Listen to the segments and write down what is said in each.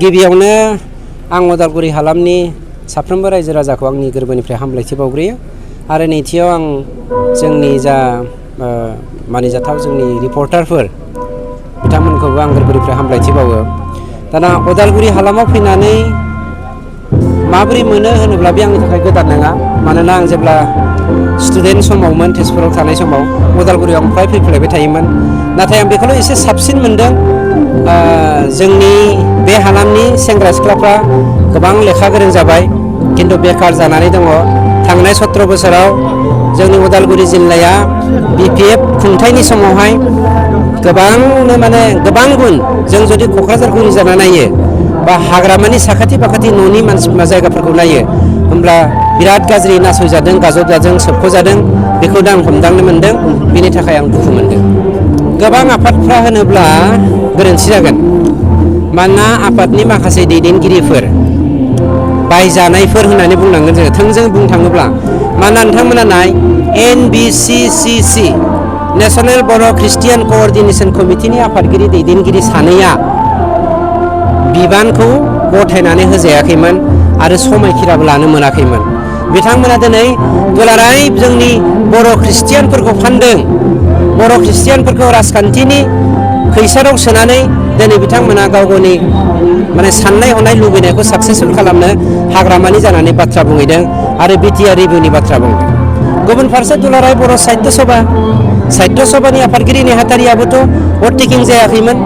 गिबियावनो आं उदालगुरि हालामनि साफ्रोमबो रायजो राजाखौ आंनि गोरबोनिफ्राय हामलायथि बावग्रोयो आरो नैथियाव आं जोंनि जा मानिजाथाव जोंनि रिपर्टारफोर बिथांमोनखौबो आं गोरबोनिफ्राय हामलायथि बावो। दाना उदालगुरि हालामाव फैनानै माबोरै मोनो होनोब्ला बे आंनि थाखाय गोदान नङा। मानोना आं जेब्ला स्टुडेन्ट समावमोन तेजपुराव थानाय समाव उदालगुरियाव आं फ्राय फैफ्लेबाय थायोमोन। नाथाय आं बेखौल' एसे साबसिन मोनदों, जोंनि बे हालामनि सेंग्रा सिख्लाफ्रा गोबां लेखा गोरों जाबाय खिन्थु बेखार जानानै दङ। थांनाय 17 बोसोराव जोंनि उदालगुरि जिल्लाया BPF खुंथायनि समावहाय गोबां गुन जों जुदि क'क्राझारखौ रिजार्भ नायो बा हाग्रामानि साखाथि फाखाथि न'नि जायगाफोरखौ नायो होमब्ला बिराद गाज्रि नासयजादों, गाजबजादों, सोबख'जादों। बेखौ दा आं हमदांनो मोनदों। बिनि थाखाय आं दुखु मोनदों। गोबां आफादफ्रा होनोब्ला गोरोन्थि जागोन। मानोना आफादनि माखासे दैदेनगिरिफोर बायजानायफोर होननानै बुंनांगोन जोङो थोंजों बुंनो थाङोब्ला। मानोना नोंथांमोना नाय NBCCC नेशनेल बर' ख्रिस्टियान क'अर्डिनेशन कमिटिनि आफादगिरि दैदेनगिरि सानैया बिबानखौ गथायनानै होजायाखैमोन आरो समायखिराबो लानो मोनाखैमोन। बिथांमोना दिनै दुलाराय जोंनि बर' ख्रिस्टियानफोरखौ फानदों। बर' ख्रिस्टियानफोरखौ राजखान्थिनि खैसाराव सोनानै दिनै बिथांमोना गाव गावनि साननाय हनाय लुबैनायखौ साक्सेसफुल खालामनो हाग्रामानि जानानै बाथ्रा बुंहैदों आरो BTR रिभिउनि बाथ्रा बुंदों। गुबुन फारसे दुलाराय बर' साहित्य सभानि आफादगिरि नेहाथारियाबोथ' भट टेकिं जायाखैमोन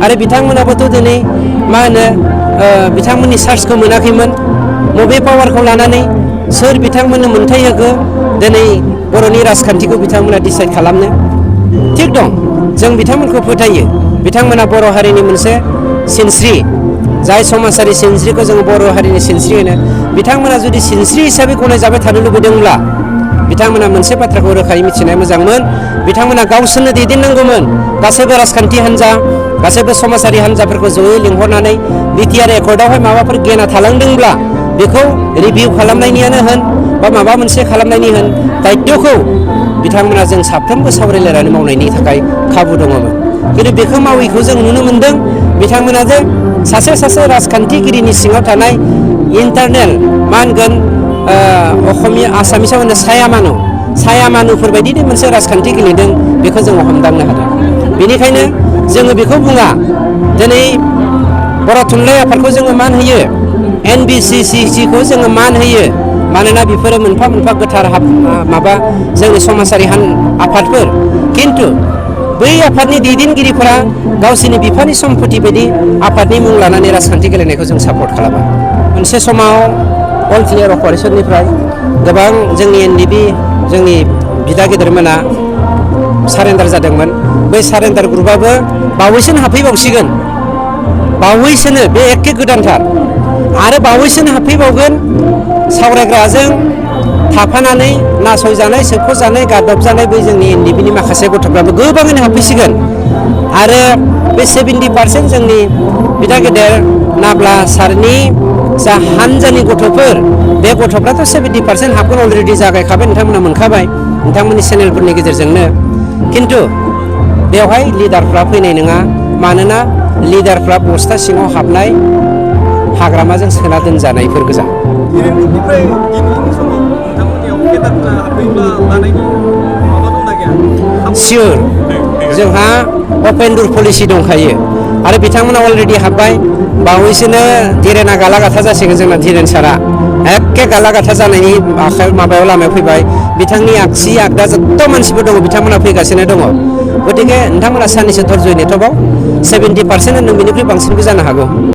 आरो बिथांमोनाबोथ' दिनै बिथांमोननि सार्चखौ मोनाखैमोन। बबे पावारखौ लानानै सोर बिथांमोननो मोन्थाय होखो दिनै बर'नि राजखान्थिखौ बिथांमोना डिसाइड खालामनो। थिग दं, जों बिथांमोनखौ फोथायो। बिथांमोना बर' हारिनि मोनसे सिनस्रि, जाय समाजारि सिनस्रिखौ जों बर' हारिनि सिनस्रि होनो। बिथांमोना जुदि सिनस्रि हिसाबै गनायजाबाय थानो लुबैदोंब्ला बिथांमोना मोनसे बाथ्राखौ रोखायै मिथिनाया मोजांमोन। बिथांमोना गावसोरनो दैदेननांगौमोन। गासैबो राजखान्थि हान्जा, गासैबो समाजारि हान्जाफोरखौ जयै लिंहरनानै BTR एकर्डआवहाय माबाफोर गेना थालांदोंब्ला बेखौ रिभिउ खालामनायनियानो होन बा माबा मोनसे खालामनायनि होन दायित्वखौ बिथांमोना जों साफ्रोमबो सावरायलायनानै मावनायनि थाखाय खाबु दङमोन। खिन्थु बेखौ मावैखौ जों नुनो मोनदों। बिथांमोना जे सासे राजखान्थिगिरिनि सिङाव थानाय इन्टारनेल आसामिसाव होनो साया मानुफोरबायदिनो मोनसे राजखान्थि गेलेदों। बेखौ जोङो हमदांनो हादों। बेनिखायनो जोङो बेखौ बुङा दिनै बर' थुनलाइ आफादखौ जोङो मान होयो, NBCCC खौ जोङो मान होयो। मानोना बेफोरो मोनफा मोनफा गोथार जोंनि समाजारि आफादफोर। खिन्थु बै आफादनि दैदेनगिरिफोरा गावसोरनि बिफानि सम्पति बायदि आफादनि मुं लानानै राजखान्थि गेलेनायखौ जों सापर्ट खालामा। मोनसे समाव अल क्लियार अपरेशननिफ्राय गोबां जोंनि NDB जोंनि बिदा गेदेरमोना सारेन्डार जादोंमोन। बै सारेन्डार ग्रुपआबो बावैसोनो हाबफैबावसिगोन। बावैसोनो बे एखे गोदानथार आरो बावैसोनो हाबफैबावगोन। सावरायग्राजों थाफानानै नासयजानाय, सोबख'जानाय, गादबजानाय बै जोंनि NDBनि माखासे गथ'फ्राबो गोबाङैनो हाबफैसिगोन। आरो बे 70% जोंनि बिदा गेदेर नाब्ला सारनि जा हानजानि गथ'फोर, बे गथ'फ्राथ' 70% हाबगोन अलरेडि जागायखाबाय। नोंथांमोना मोनखाबाय नोंथांमोननि चेनेलफोरनि गेजेरजोंनो। खिन्थु बेवहाय लिडारफ्रा फैनाय नङा। मानोना लिडारफ्रा बस्था सिङाव हाबनाय हाग्रामाजों सोना दोनजानायफोर गोजा। सियर जोंहा अपेन डर पलिसि दंखायो आरो बिथांमोना अलरेडि हाबबाय। बावैसोनो धीरेना गालागाथा जासिगोन। जोंना धीरेन सारा एखे गालागाथा जानायनि लामायाव फैबाय। बिथांनि आगसि आगदा जत्थ' मानसिफोर दङ बिथांमोना फैगासिनो दङ। गतिके नोंथांमोना साननैसो धर्ज नेथ'बाव। 70% होनदों, बेनिख्रुइ बांसिनबो जानो हागौ।